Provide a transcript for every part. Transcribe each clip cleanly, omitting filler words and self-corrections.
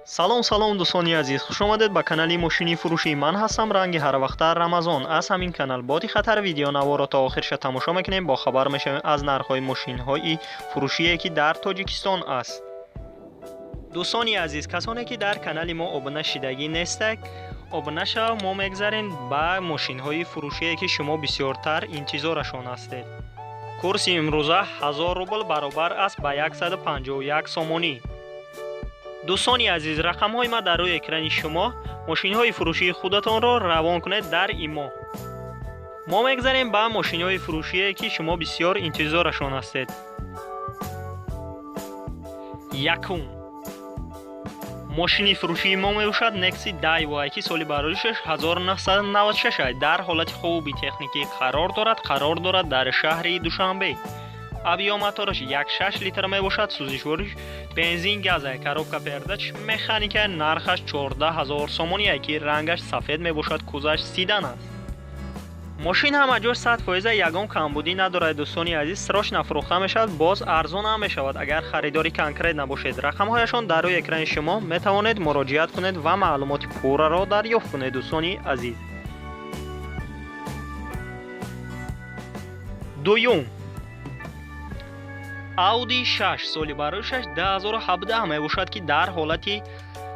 Салом, салом, дӯстони азиз, хуш омадед ба канали мошини фурӯшӣ. Ман ҳастам ранги ҳарвақта Рамазон. Аз ҳамин канал боди хатар видеонаворо то охирша тамошо мекунем, бохабар мешавем аз нархҳои мошинҳои фурӯшие, ки дар Тоҷикистон аст. Дӯстони азиз, касоне ки дар канали мо обуна шидагӣ нестак, обуна шав. Мо мегзарем ба мошинҳои фурӯшие, ки шумо бисёртар интизорашон ҳастед. Курси имрӯза 1000 рубл баробар аст ба 151 сомонӣ. Дӯстони азиз, рақамҳои ма дар рӯи экрани шумо, мошинҳои фурӯшии худатонро равон кунед дар имо. Мо мегзарем ба мошинҳои фурӯшие, ки шумо бисёр интизорашон ҳастед. Якум мошини фурӯшии мо мебошад Некси Дайвай, ки соли бароишаш 1996, дар ҳолати хуби техникӣ қарор дорад. Қарор дорад дар шаҳри Душанбе. Объём мотораш 1,6 литр мебошад, сӯзишвориш бензин газ, коробка передач механика. Нархаш 14 000 сомоние, ки рангаш сафед мебошад, кузаш седан аст. Мошин ҳама ҷош 100%, ягон камбудӣ надорад. Дӯстони азиз, срочно фурӯхта мешавад, боз арзон ҳам мешавад. Агар харидори конкрет набошед, рақамҳояшон дар рӯи экрани шумо, метавонед муроҷиат кунед ва маълумоти пурраро дарёфт кунед, дӯстони азиз. Дуюм Ауди 6, соли бароишаш 2017 мебошад, ки дар ҳолати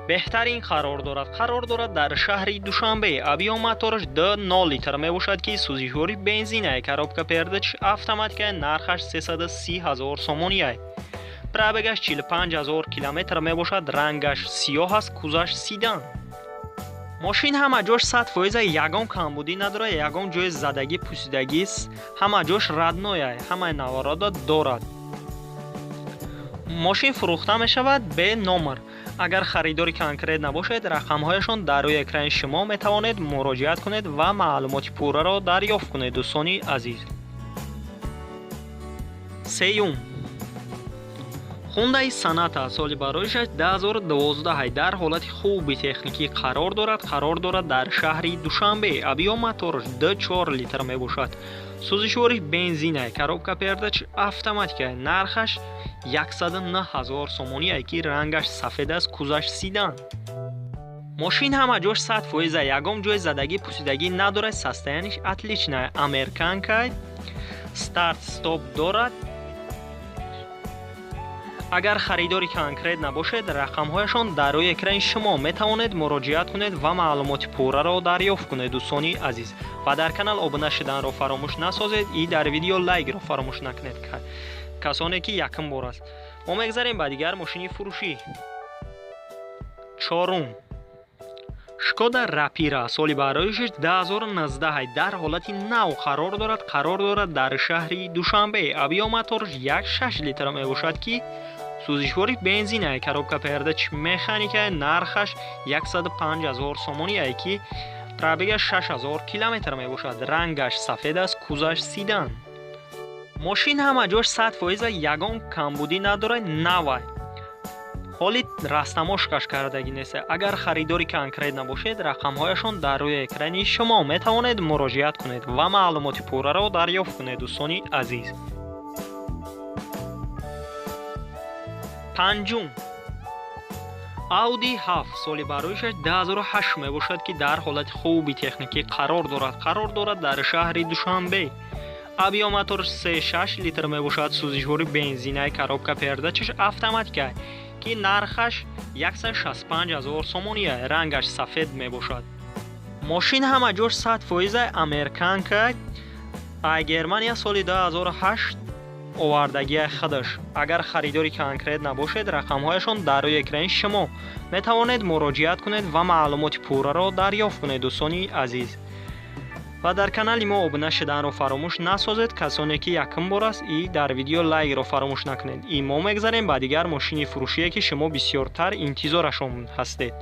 беҳтарин қарор дорад. Қарор дорад дар шаҳри Душанбе. Объём мотораш 2,0 литр мебошад, ки сӯзишвори бензина, коробка передач автоматика. Нархаш 330 ҳазор сомоние, пробегаш 45 ҳазор километр мебошад. Рангаш сиёҳ аст, кузаш седан. Мошин ҳама ҷош 100%, ягон камбудӣ надорад, ягон ҷои задагӣ, пусидагӣ, ҳама ҷош родной, ҳамаи наворода дорад. Мошин фурӯхта мешавад бе номер. Агар харидори конкрет набошед, рақамҳояшон дар рӯи экрани шумо, метавонед муроҷиат кунед ва маълумоти пурраро дарёфт кунед, дӯстони азиз. Сеюм Хундаи Соната, соли бароишаш 2012, дар ҳолати хуби техникӣ қарор дорад. Қарор дорад дар шаҳри Душанбе. Объём мотораш 2,4 литр мебошад, сӯзишвори бензина, коробка передач автоматика. Нархаш 109 ҳазор сомоние, ки рангаш сафед аст, кузаш седан. Мошин ҳама ҷош 100%, ягон ҷои задагӣ, пусидагӣ надорад, состояниш отличная, американка, старт стоп дорад. Агар харидори конкрет набошед, рақамҳояшон дар рӯи экрани шумо, метавонед муроҷиат кунед ва маълумоти пурраро дарёфт кунед, дӯстони азиз. Ва дар канал обуна шуданро фаромӯш насозед и дар видео лайкро фаромӯш накунед, касоне ки якум бор аст. Мо мегзарем ба дигар мошини фурӯшӣ. Чорум Шкода Рапира, соли бароишаш 2019, дар ҳолати нав қарор дорад. Қарор дорад дар шаҳри Душанбе. Объём мотораш 1,6 литр мебошад, ки сӯзишвори бензина, коробка передач механика. Нархаш 105 ҳазор сомоние, ки пробегаш 6000 километр мебошад. Рангаш сафед аст, кузаш седан. Мошин ҳама ҷош 100%, ягон камбудӣ надорад, навай, ҳоли растамошкаш кардагӣ нест. Агар харидори конкрет набошед, рақамҳояшон дар рӯи экрани шумо, метавонед муроҷиат кунед ва маълумоти пурраро дарёфт кунед, дӯстони азиз. Панҷум Ауди 7, соли бароишаш 2008 мебошад, ки дар ҳолати хуби техникӣ қарор дорад. Қарор дорад дар шаҳри Душанбе. Объём мотор 3,6 литр мебошад, сӯзишвори бензинаи, коробка передачаш автоматика, ки нархаш 165 ҳазор сомоние. Рангаш сафед мебошад. Мошин ҳама ҷош 100%, американка, ай Германия соли 2008 овардагии худаш. Агар харидори конкрет набошед, рақамҳояшон дар рӯи экрани шумо, метавонед муроҷиат кунед ва маълумоти пурраро дарёфт кунед, дӯстони азиз. Ва дар канали мо обуна шуданро фаромӯш насозед, касоне ки якум бор аст, и дар видео лайкро фаромӯш накунед. И мо мегзарем ба дигар мошини фурӯшие, ки шумо бисёртар интизорашон ҳастед.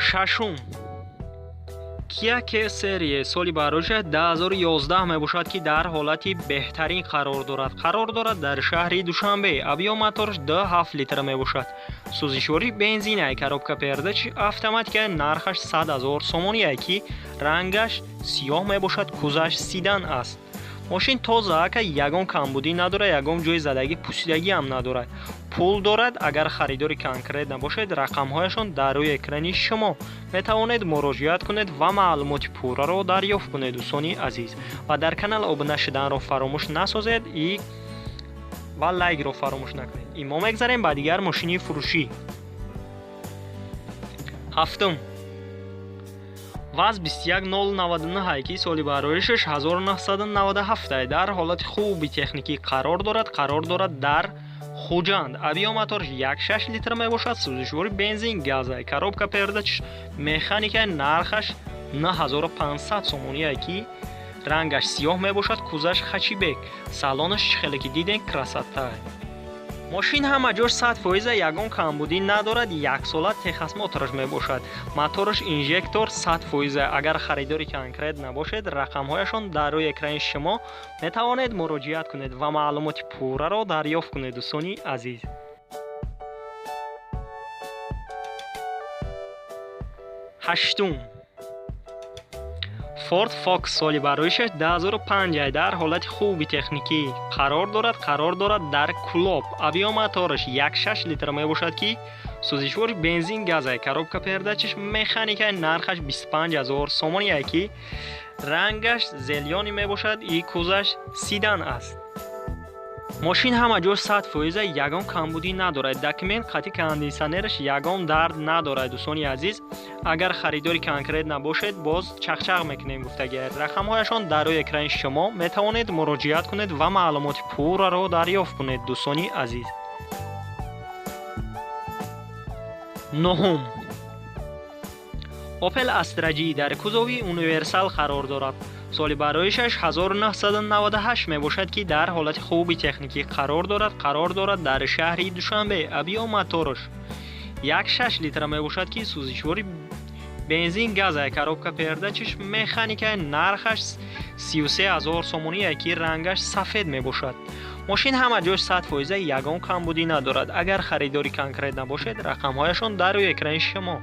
Шашум Kia K серия, соли бароишаш 2011 мебошад, ки дар ҳолати беҳтарин қарор дорад. Қарор дорад дар шаҳри Душанбе. Объём мотораш 2,7 литр мебошад, сӯзишвори бензина, коробка передач автоматика. Нархаш 100 ҳазор сомоние, ки рангаш сиёҳ мебошад, кузаш седан аст. Мошин тоза ака, ягон камбудӣ надорад, ягон ҷои задагӣ пусидагӣ ҳам надорад. Пул дорад. Агар харидори конкрет набошед, рақамҳояшон дар рӯи экрани шумо, метавонед муроҷиат кунед ва маълумоти пурраро дарёфт кунед, дӯстони азиз. Ва дар канал обуна шуданро фаромӯш насозед и ва лайкро фаромӯш накунед. И мо мегзарем ба дигар мошини фурӯшӣ. Ҳафтум, ВАЗ 21099, ки соли бароишаш 1997, дар ҳолати хуби техникӣ қарор дорад. Қарор дорад дар Хуҷанд. Объём моторш 1,6 литр мебошад, сӯзишвори бензин газа, коробка передач механика. Нархаш 9500 сомоние, ки рангаш сиёҳ мебошад, кузаш хэтчбек. Салонаш, чӣ хеле ки дидем, красота. Мошин ҳама ҷош 100%, ягон камбудӣ надорад, яксола техосмотраш мебошад. Мотораш инжектор, 100%. Агар харидори конкрет набошед, рақамҳояшон дар рӯи экрани шумо, метавонед муроҷиат кунед ва маълумоти пурраро дарёфт кунед, дӯстони азиз. Ҳаштум, Ford Focus, соли бароишаш 2005, дар ҳолати хуби техникӣ қарор дорад. Қарор дорад дар Кӯлоб. Объём мотораш 1,6 литр мебошад, ки сӯзишвори бензин газа, коробка передачаш механика. Нархаш 25 000 сомоние, ки рангаш зелёный мебошад и кузаш седан аст. Мошин ҳама ҷош 100%, ягон камбудӣ надорад. Документ қати, кондитсионераш ягон дард надорад. Дӯстони азиз, агар харидори конкрет набошед, боз чақчақ мекунем гуфтагӣ. Рақамҳояшон дар рӯи экрани шумо, метавонед муроҷиат кунед ва маълумоти пурраро дарёфт кунед, дӯстони азиз. Нуҳум, Opel Astra J дар кузови универсал қарор дорад. Соли бароишаш 1998 мебошад, ки дар ҳолати хуби техникӣ қарор дорад. Қарор дорад дар шаҳри Душанбе. Объём мотораш 1,6 литра мебошад, ки сӯзишвори бензин газа, коробка передачаш механика. Нархаш 33 000 сомоние, ки рангаш сафед мебошад. Мошин ҳама ҷош 100%, ягон камбудӣ надорад. Агар харидори конкрет набошед, рақамҳояшон дар рӯи экрани шумо,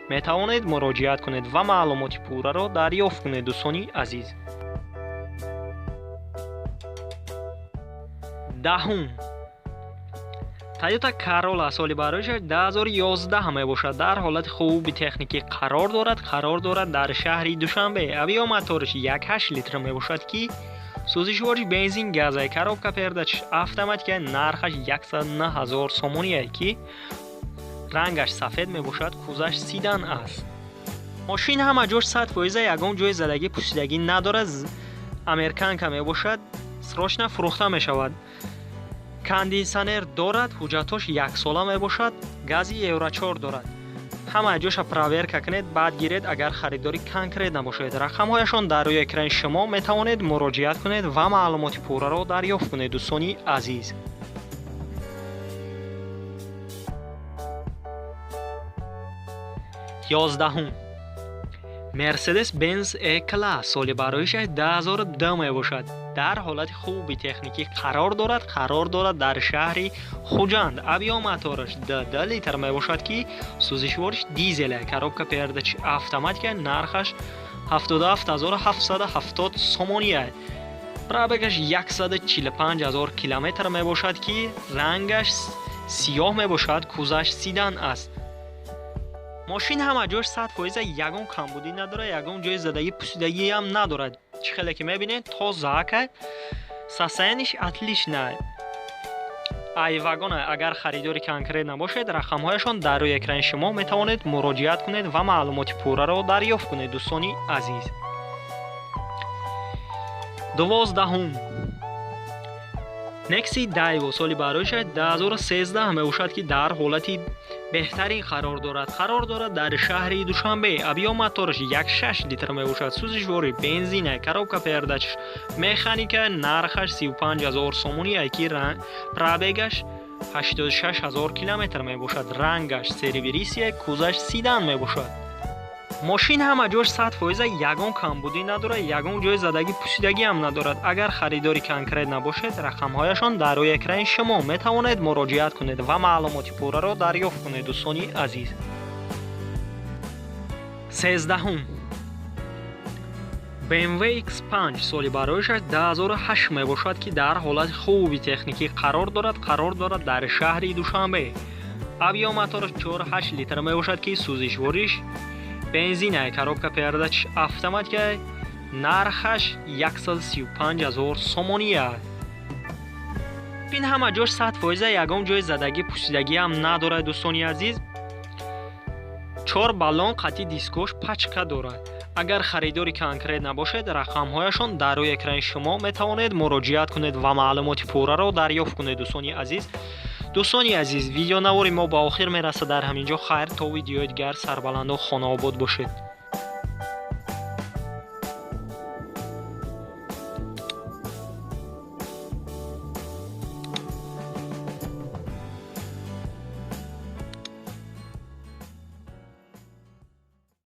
метавонед муроҷиат кунед ва маълумоти пурраро дарёфт кунед, дӯстони азиз. Даҳум, Toyota Corolla, соли бароишаш 2011 мебошад, дар ҳолати хуби техникӣ қарор дорад. Қарор дорад дар шаҳри Душанбе. Объём мотораш 1,8 литр мебошад, ки сӯзишвори бензин газа, коробка передач автоматика. Нархаш 109 ҳазор сомоние, ки рангаш сафед мебошад, кузаш седан аст. Мошин ҳама ҷош 100%, ягон ҷои задагӣ пусидагӣ надорад. Американка мебошад, срочно фурӯхта мешавад. Кондитсионер дорад, ҳуҷҷатҳош яксола мебошад, гази Евро 4 дорад. Ҳама ҷоша проверка кунед, баъд гиред. Агар харидори конкрет набошед, рақамҳояшон дар рӯи экрани шумо, метавонед муроҷиат кунед ва маълумоти пурраро дарёфт кунед, дӯстони азиз. 11-ум, Мерседес Бенз Е Класс, соли бароишаш 2002 мебошад, дар ҳолати хуби техникӣ қарор дорад. Қарор дорад дар шаҳри Хуҷанд. Объём мотораш 2,2 литр мебошад, ки сӯзишвориш дизеле, коробка передач автоматика. Нархаш 77 770 сомония. Пробегаш 145 000 километр мебошад, ки рангаш сиёҳ мебошад, кузаш седан аст. Мошин ҳама ҷош 100%, ягон камбудӣ надорад, ягон ҷои задагӣ пусидагиам надорад. Чӣ хеле ки мебинед, тозаака, состояниеш отличная, ай вагона. Агар харидори конкрет набошед, рақамҳояшон дар рӯи экрани шумо, метавонед муроҷиат кунед ва маълумоти пурраро дарёфт кунед, дӯстони азиз. 12-ум, Некси Дайво, соли бароишаш 2013 мебошад, ки дар ҳолати беҳтарин қарор дорад. Қарор дорад дар шаҳри Душанбе. Объём мотораш 1,6 литр мебошад, сӯзишвори бензина, коробка передач механика. Нархаш 35 000 сомонӣ, ки пробегаш 86 000 километр мебошад. Рангаш серебристый, кузаш седан мебошад. Мошин ҳама ҷош 100%, ягон камбудӣ надорад, ягон ҷои задагӣ пусидагиам надорад. Агар харидори конкрет набошед, рақамҳояшон дар рӯи экрани шумо, метавонед муроҷиат кунед ва маълумоти пурраро дарёфт кунед, дӯстони азиз. 13-ум, BMW X5, соли бароишаш 2008 мебошад, ки дар ҳолати хуби техникӣ қарор дорад. Қарор дорад дар шаҳри Душанбе. Объём мотораш 4,8 литр мебошад, ки сӯзишвориш бензина, коробка передач автоматика. Нархаш 135 000 сомонӣ аст. Ин ҳама ҷош 100%, ягон ҷои задагӣ, пусидагиам надорад, дӯстони азиз. Чор баллон қатъи дискош пачка дорад. Агар харидори конкрет набошед, рақамҳояшон дар рӯи экрани шумо, метавонед муроҷиат кунед ва маълумоти пурраро дарёфт кунед, дӯстони азиз. Дӯстони азиз, видеонавори мо ба охир мерасад дар ҳамин ҷо. Хайр, то видеои дигар, сарбаланду хонаобод бошед.